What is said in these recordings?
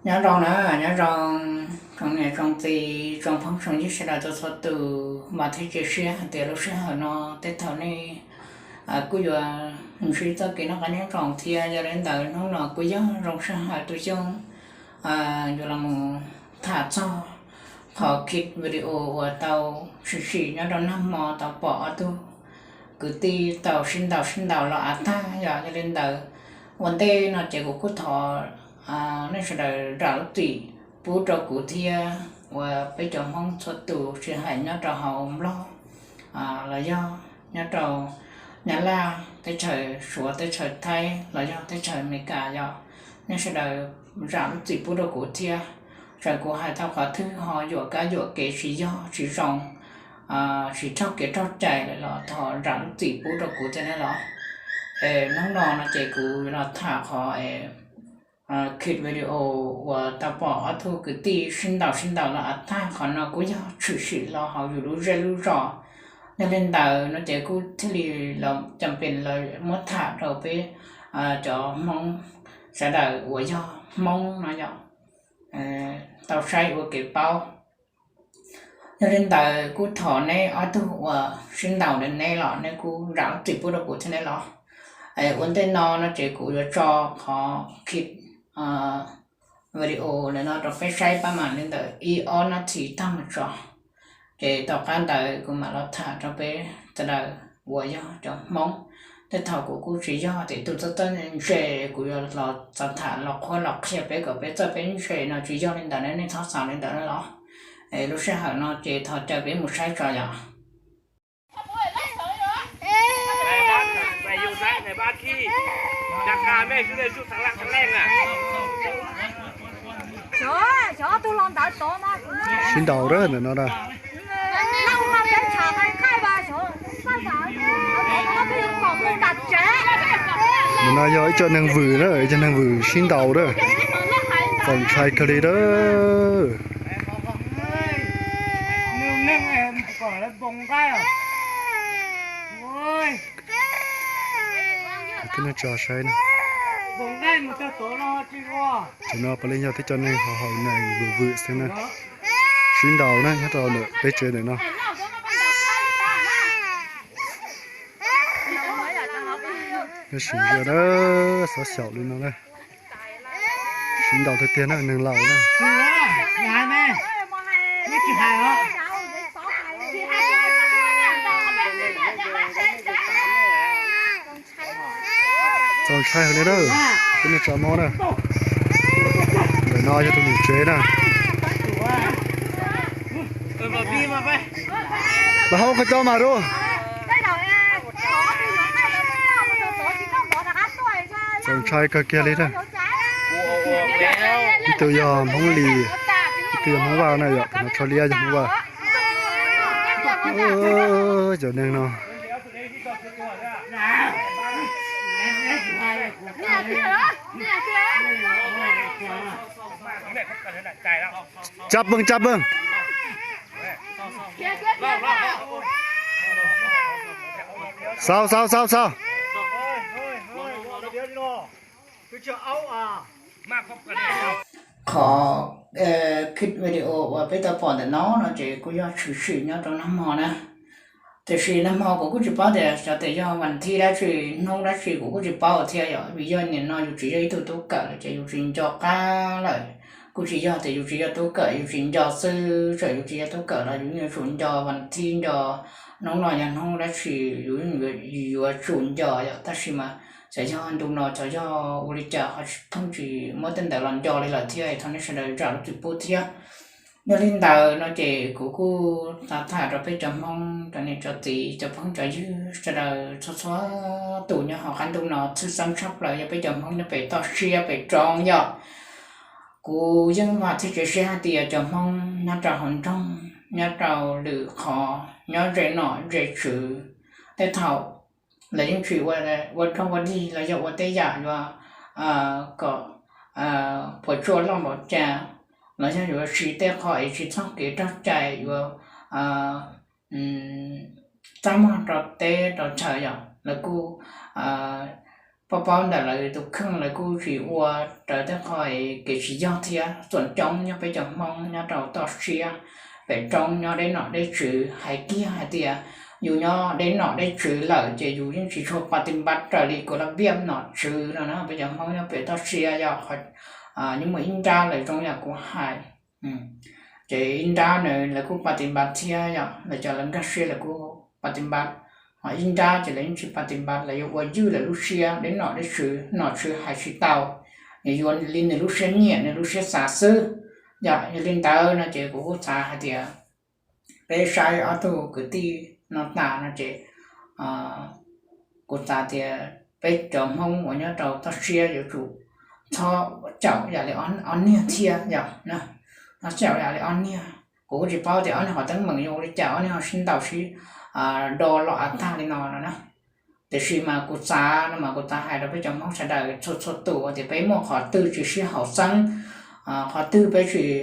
Nyob zoo na, nyob zoo tsoom niam tsoom txiv tsoom phooj tsoom ywg sawv daws txhua txhua tus, vam thiab cia siab hais tias lub sij hawm no tej thaum nej kuj yuav ntsib txoj kev noj qab nyob zoo thiab. Yog li ntawd hnub no kuj yog zoo sij hawm tus xyooj yuav los mus tham txog qhov clip video uas tau tshwm sim nyob rau nag hmo tau pom ob tug kwv tij tau sib ntaus sib ntaus los av tag yom. Yog li ntawd ua ntej no ces kuv kuj thov nej sawv daws zam lub txim pub rau kuv thiab uas peb cov Hmoob txhua tus tsis hais nyob rau hauv Nplog los yog nyob rau Nyab Laj teb chaws, Suav teb chaws, Thaib los yog teb chaws Amelikas yom. Nej sawv daws zam lub txim pub rau kuv thiab. Txawm kuv hais tau qhov twg ho yuam kab yuam kev tsis yog tsis zoo, tsis raug kev raug cai lawm los thov zam lub txim pub rau kuv thiab na los. Es hnub no no ces kuv los tham qhov clip video uas tau pom ob tug kwv tij sib ntaus sib ntaus los av tag. Qhov no kuj yog tshwm sim los hauv yus lub zej lub zos. Yog li ntawd no ces kuj thiaj li los cam pem los muab tham rau peb cov Hmoob sawv daws uas yog Hmoob no yom, tau saib ua kev paub. Yog li ntawd kuj thov neb ob tug uas sib ntaus ntawd neb los neb kuj zam lub txim pub rau kuv thiab neb los. Ua ntej no no ces kuv yuav tso qhov clip video ntawm no rau peb saib pab mam li ntawm ib ob nab thi tag mus tso. Ces tom qab ntawd kuv mam los tham rau peb sawv daws uas yog cov Hmoob. Tej thaum kuv kuj tsis yog tias tus txawj txawj ntse kuv yuav los txav tham los qhuab los qhia peb kom peb txawj peb ntse no, tsis yog li ntawd ne, nej txhob xav li ntawd na los. Es lub sij hawm no ces thov caw peb mus saib tso yom. Sib ntaus ntawm no na. Ntawm no yog ib co neeg vwm na, ib co neeg vwm sib ntaus na. Txaus ntshai kawg li na. Tib neeg tso saib na. Tam no puav leej yog tib co neeg haus haus neeg vwm vwm xwb na. Sib ntaus na nyob rau ntawm peb tsev ntawm no. Nyob sim ntsia na, xov xyaum li no na. Sib ntaus tiag tiag na, neeg laus na. Txaus ntshai heev li na, tib neeg tso mob na. Ntawm no yog tus niam tsev na. Mas hauv qhov cov mas rau. Txaus ntshai kawg kiag li na. Ib tug yog Hmoob Lis, ib tug yog Hmoob Vaj na yom, no tsho liab yog Hmoob Vaj. Cov neeg no. Cab peeg, cab peeg. Xaus, xaus, xaus, xaus. Qhov clip video uas peb tau pom ntawm no no ces kuj yog tshwm sim nyob rau nag hmo na. Tiam sis nag hmo kuv kuj tsis paub tias xyov tias yog vas thib dab tsi, hnub dab tsi kuv kuj tsis paub thiab yom, vim yog nim no yus tsis yog ib tug tub kawm lawm ces yus tsis nco qab lawm. Kuj tsis yog tias yus tsis yog tub kawm, yus tsis nco xwb, txawm yus tsis yog tub kawm los yus yeej yuav tsum nco vas thib, nco hnub no yog hnub dab tsi, yus yeej yuav tsum nco yom. Tab sis mas xyov yog ntu no xyov yog ua li cas ho pheej tsis muab tej ntawd los nco li lawm thiab, thov nej sawv daws zam lub txim pub thiab. Yog li ntawd no ces kuv kuj xav tham rau peb cov Hmoob, cov niam cov txiv, cov phooj cov ywg sawv daws txhua txhua tus nyob hauv qab ntuj no, tshwj xeeb tshaj plaws yog peb cov Hmoob nyob pem toj siab pem roob yom. Kuv yeej vam thiab txiav siab hais tias cov Hmoob nyob rau hauv nroog, nyob rau lwm qhov, nyob ze nom ze tswv, tej thaum lawv yeej tsis ua rog ua dig los yog ua tej yam yuav kom puas tsuaj loj npaum cas, los yog yuav siv tej qho es tsis txog kev raug cai, yuav txaj muag rau teb rau chaw yom, lawv kuj paub paub ntawm lawv tus kheej lawv kuj tsis ua raws tej qho kev tsis yog thiab. Txuam coob nyob peb cov Hmoob nyob rau toj siab pem roob nyob deb nom deb tswv hais kiag hais tias yus nyob deb nom deb tswv lawm ces yus yeej tsis tshua pa ti npa raws li kuv laj viaj nom tswv no na. Peb cov Hmoob nyob pem toj siab yog nyob muaj ib nrab lawm zoo yam kuv hais. Ces ib nrab na lawv kuj pa ti npa thiab yog lawv cov lawv nkag siab lawv kuj pa ti npa, ho ib nrab ces lawv yeej tsis pa ti npa, lawv yuav ua ywj lawv lub siab deb nom deb tswv, nom tswv hais tsis tau, yuav li nws lub siab nyiam nws lub siab xav xwb. Yog li ntawd no ces kuv kuj xav hais tias peb saib ob tug kwv tij no tas no ces kuv xav tias peb cov Hmoob uas nyob rau toj siab yuav tsum txhob caum yam li ob niag thiab yog, txhob caum yam li ob niag. Kuv kuj tsis paub tias ob niag qhov teeb meem yuav ua li cas ob niag ho sib ntaus sib do los av tag li no no na. Tiam sis mas kuv xav no mas kuv xav hais rau peb cov Hmoob sawv daws txhua txhua tus tias peb muaj qhov twg tsis sib haum xeeb, qhov twg peb tsis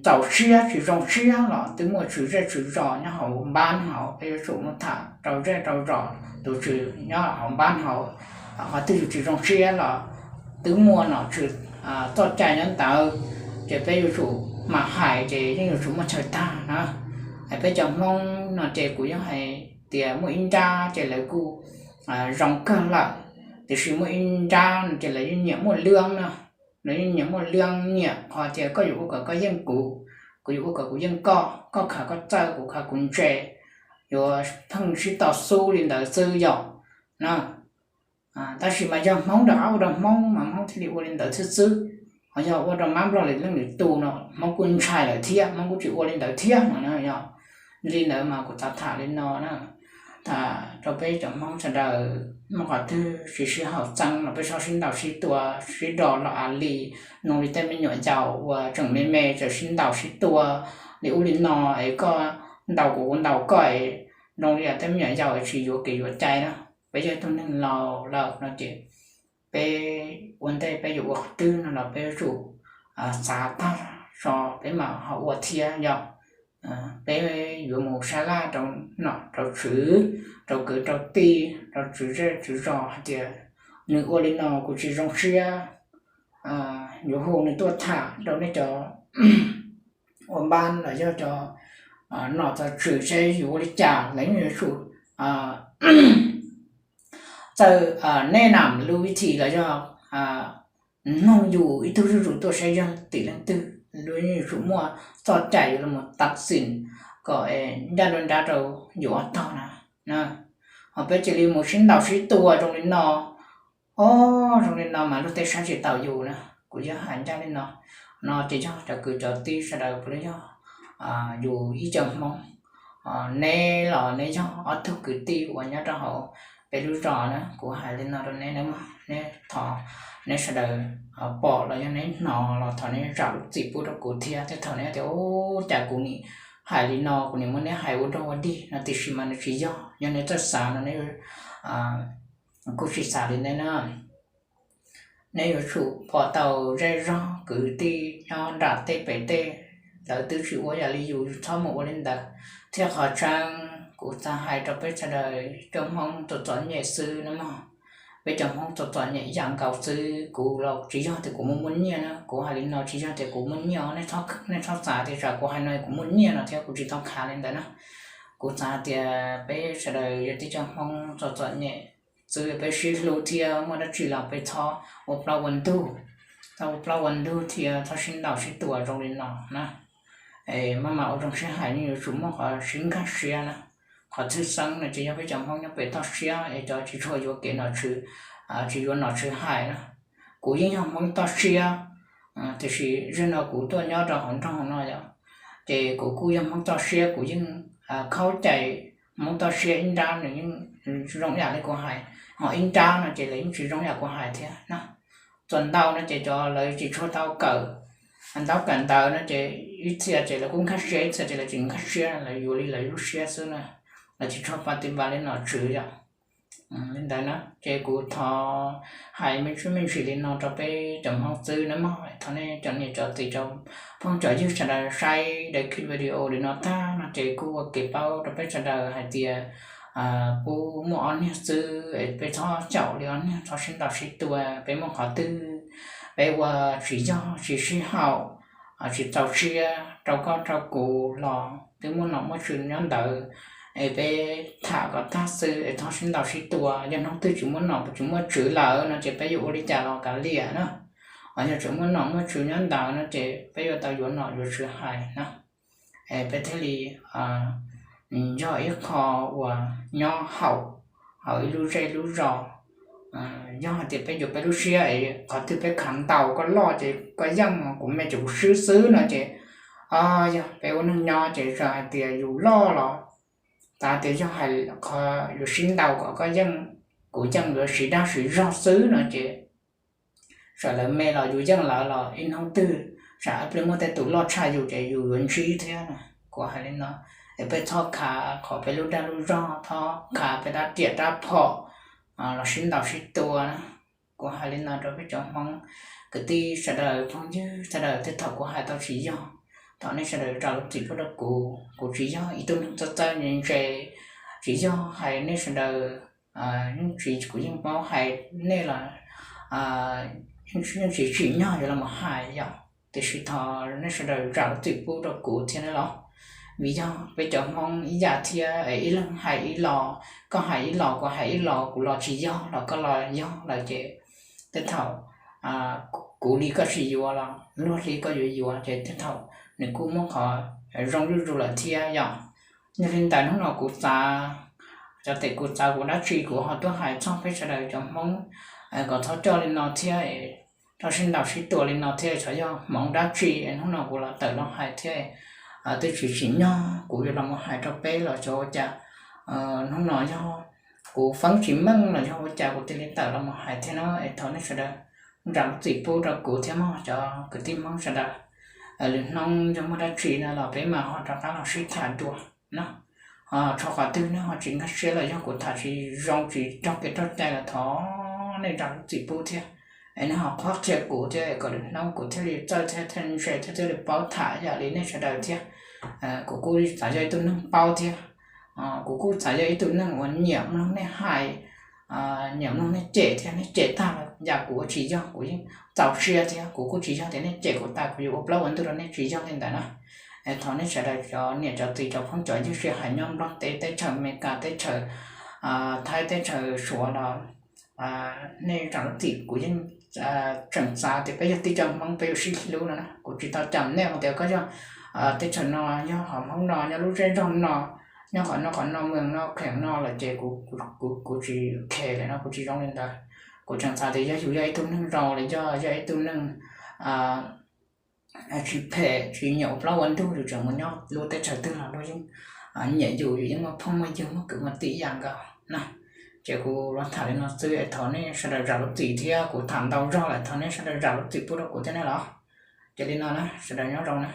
txaus siab tsis zoo siab los twb muaj tswv zej tswv zos nyob hauv npab hauv, peb yuav tsum muab tham rau zej rau zos, tus tswv nyob hauv npab hauv. Qhov twg yus tsis zoo siab los twb muaj nom tswv txoj cai nyob ntawd, ces peb yuav tsum mam hais ces yeej yuav tsum muaj chaw tag na. Peb cov Hmoob no ces kuv yeej hais tias muaj ib nrab ces lawv kuj zoo kawg lawm, tiam sis muaj ib nrab no ces lawv yeej nyiam muaj lwaj na. Lawv yeej nyiam muaj lwaj, nyiam qhov tias koj yuav ua kom koj yeej kuv, kuv yuav ua kom kuv yeej koj, koj khav koj txawj kuv khav kuv ntse, yuav pheej sib tau xub li ntawd xwb yom na. Tab sis mas yog Hmoob rov qab ua rau Hmoob mas Hmoob thiaj li ua li ntawd xwb xwb, ho yog ua rau mab Nplog lwm leej lwm tus no Hmoob kuj ntshai lawm thiab, Hmoob kuj tsis ua li ntawd thiab no na yog. Li ntawd mas kuv xav tham li no na, tham rau peb cov Hmoob sawv daws muaj qhov twg tsis sib haum xeeb los peb txhob sib ntaus sib tua sib do los av li, zoo li tej me nyuam yaus uas tseem me me txawm sib ntaus sib tua li ub li no es koj ntaus kuv kuv ntaus koj es zoo li tej me nyuam yaus es tsis yuav kev yuav cai na. Peb yog ib tug neeg laus lawm no ces peb ua ntej peb yuav ua qhov twg no los peb yuav tsum xav tag tso peb mam ho ua thiab yom. Peb yuav mus sab laj rau nom rau tswv, rau kwv rau tij, rau tswv zej tswv zos hais tias nws ua li no kuv tsis zoo siab, yuav hu nws tuaj tham rau nej cov ua npab los yog cov nom cov tswv seb yuav ua li cas, lawv yeej yuav tsum txawj neb nam lub vib thim los yog noog yus ib tug zuj zus tuaj saib yog tim leej twg, lawv yeej yuav tsum muaj txoj cai yuav los tav xim kom ncaj nruab nrab rau yus ob tog na. Ho peb cia li mus sib ntaus sib tua zoo li no, o, zoo li no mas luag tej saib tsis taus yus na. Kuv yeej hais ncaj li no, no ces yog cov kwv cov tij sawv daws puav leej yog yus ib co Hmoob, neb los neb yog ob tug kwv tij uas nyob rau hauv peb lub zos na. Kuv hais li no rau neb, neb thov neb sawv daws pom los yog neb hnov los thov neb zam lub txim pub rau kuv thiab, thiab thaum neb tias ub cas kuv nim hais li no kuv nim muab neb hais ua dog ua dig no, tiam sis mas nws tsis yog, yog neb txawj xav no neb kuj tsis xav li ntawd na. Neb yuav tsum pom tau zej zog kwv tij nyob nram tej pem tej, lawv twb tsis ua yam li yus, yus txhob mus ua li ntawd. Thiab qhov tseeb kuv xav hais rau peb sawv daws cov Hmoob txom txom nyem xwb na mog. Peb cov Hmoob txom txom nyem yam nkaus xwb, kuv los tsis yog tias kuv muaj muaj nyiaj na, kuv hais li no tsis yog tias kuv muaj nyiaj, nej txhob xav tias tsam kuv hais no kuv muaj nyiaj no thiab, kuv tsis tau khav li ntawd na. Kuv xav hais tias peb sawv daws yog tib co Hmoob txom txom nyem xwb, peb sib hlub thiab muaj dab tsi los peb txhob ua plaub ua ntug, txhob ua plaub ua ntug thiab txhob sib ntaus sib tua zoo li no na. Maj mam ua zoo sib hais, yeej yuav tsum muaj qhov sib nkag siab na. Qhov tshwj xeeb no ces yog peb cov Hmoob nyob pem toj siab es cov tsis tshua yuav kev nom tswv, tsis yuav nom tswv hais na. Kuv yeej yog Hmoob toj siab, tiam sis zaum no kuv tuaj nyob rau hauv nroog no yom, ces kuv kuj yog Hmoob toj siab, kuv yeej khaub cai Hmoob toj siab ib nrab nws yeej zoo yam li kuv hais, ho ib nrab no ces lawv yeej tsis zoo yam kuv hais thiab na. Txuas ntau no ces cov lawv tsis tshua tau kawm ntaub kawm ntawv no ces ib txhia ces lawv kuj nkag siab, ib txhia ces lawv tsis nkag siab, lawv yuav li lawv lub siab xwb na, lawv tsis tshua pa ti npa li nom tswv yom. Li ntawd na ces kuv thov hais me ntsis me ntsis li no rau peb cov Hmoob xwb na mog, thov nej cov niam cov txiv cov phooj cov ywg sawv daws saib daim video li no tag no ces kuj ua kev paub rau peb sawv daws hais tias pub muaj ob niag xwb es peb txhob caum li ob niag, txhob sib ntaus sib tua. Peb muaj qhov twg peb ua tsis yog, tsis sib haum, tsis txaus siab rau koj rau kuv los twb muaj nom muaj tswv nyob ntawd, es peb tham kom tag xwb es txhob sib ntaus sib tua. Yog hnub twg tsis muaj nom tsis muaj tswv lawm no ces peb yuav ua li cas los kav liam na. Ho yog tseem muaj nom muaj tswv nyob ntawd no ces peb yuav tau yuav nom yuav tswv hais na. Es peb thiaj li yog ib qho uas nyob haum, haum ib lub zej lub zos. Yog hais tias peb yuav peb lub siab es qhov twg peb khav ntaus koj loj ces koj yeej, kuv me ces kuv swb xwb no ces, yog peb ua neeg nyob ces txawm hais tias yus loj los, tas tias yog hais qhov yuav sib ntaus kom koj yeej, kuv yeej yuav siv dag siv zog xwb no ces txawm lawv me los yus yeej lawv los ib hnub twg tsam ib pliag muaj tej tus loj tshaj yus ces yus yuav ntsib thiab. Kuv hais li no, es peb txhob khav qhov peb lub dag lub zog, txhob khav peb rab riam rab phom los sib ntaus sib tua na. Kuv hais li no rau peb cov Hmoob kwv tij sawv daws, phooj ywg sawv daws, tej thaum kuv hais tau tsis yog, thov nej sawv daws zam lub txim pub rau kuv. Kuv tsis yog ib tug neeg txawj txawj ntse ntse, tsis yog hais nej sawv daws, yeej tsis, kuv yeej paub hais nej los, yeej tsis tsim nyog yuav los mus hais yom, tiam sis thov nej sawv daws zam lub txim pub rau kuv thiab na los. Vim yog peb cov Hmoob ib yam thiab, ib leeg hais ib los, koj hais ib los kuv hais ib los, kuv los tsis yog los koj los yog lawm ces tej thaum kuv li koj tsis yuav los luag li koj yuav yuav ces tej thaum nws kuj muaj qhov zoo zuj zus lawm thiab yom. Yog li ntawd hnub no kuv xav, cov tes kuv xav kuv dab tsi kuv ho tuaj hais txog peb sawv daws cov Hmoob kom txhob coj li no thiab, txhob sib ntaus sib tua li no thiab, xyov yog hmoov dab tsi hnub no kuv los tawm los hais thiab, twb tsis tsim nyog kuv yuav los mus hais rau peb los xyov ua cas. Hnub no yog kuv feeb tsis meej los yog ua cas kuv thiaj li tawm los mus hais thiab no es thov nej sawv daws zam lub txim pub rau kuv thiab mog cov kwv tij Hmoob sawv daws. Lwm hnub yog muaj dab tsi no los peb mam ho rov qab los sib tham dua no. Ho tshuav qhov twg nej ho tsis nkag siab los yog kuv tham tsis zoo tsis raug kev raug cai los thov nej zam lub txim pub thiab. Es nej ho qhuab qhia kuv thiab kom lwm hnub kuv thiaj li txawj thiab thiaj ntse thiab thiaj li paub tham ib yam li nej sawv daws thiab. Kuv kuj xav yog ib tug neeg paub thiab. Kuv kuj xav yog ib tug neeg uas nyiam mloog nej hais, nyiam mloog nej cem thiab, nej cem tag los yam kuv ua tsis yog kuv yeej txaus siab thiab. Kuv kuj tsis yog tias nej cem kuv tas kuv yuav ua plaub ua ntug rau nej, tsis yog li ntawd na. Es thov nej sawv daws cov niam cov txiv cov phooj cov ywg sij hawm nyob Nplog teb, teb chaws Amelikas, teb chaws Thaib, teb chaws Suav los nej zam lub txim, kuv yeej tseem xav tias peb yog tib co Hmoob peb yuav sib hlub no na. Kuv tsis tau cam nej hais tias koj yog teb chaws no, yog qhov Hmoob no, nyob lub zej zog no, nyob qhov no qhov no, moos no kheem no lawm ces kuv tsis khe li no, kuv tsis zoo li ntawd. Kuv tseem xav tias yog yus yog ib tug neeg zoo los yog yog ib tug neeg tsis phem tsis nyiam ua plaub ua ntug, yus tseem mus nyob lub teb chaws twg los luag yeej nyiam yus, yus yeej muaj phooj muaj ywg muaj kwv muaj tij ib yam nkaus na. Ces kuv los tham li no xwb es thov nej sawv daws zam lub txim thiab, kuv tham ntau zog lawm thov nej sawv daws zam lub txim pub rau kuv thiab ne los. Ces li no na, sawv daws nyob zoo na.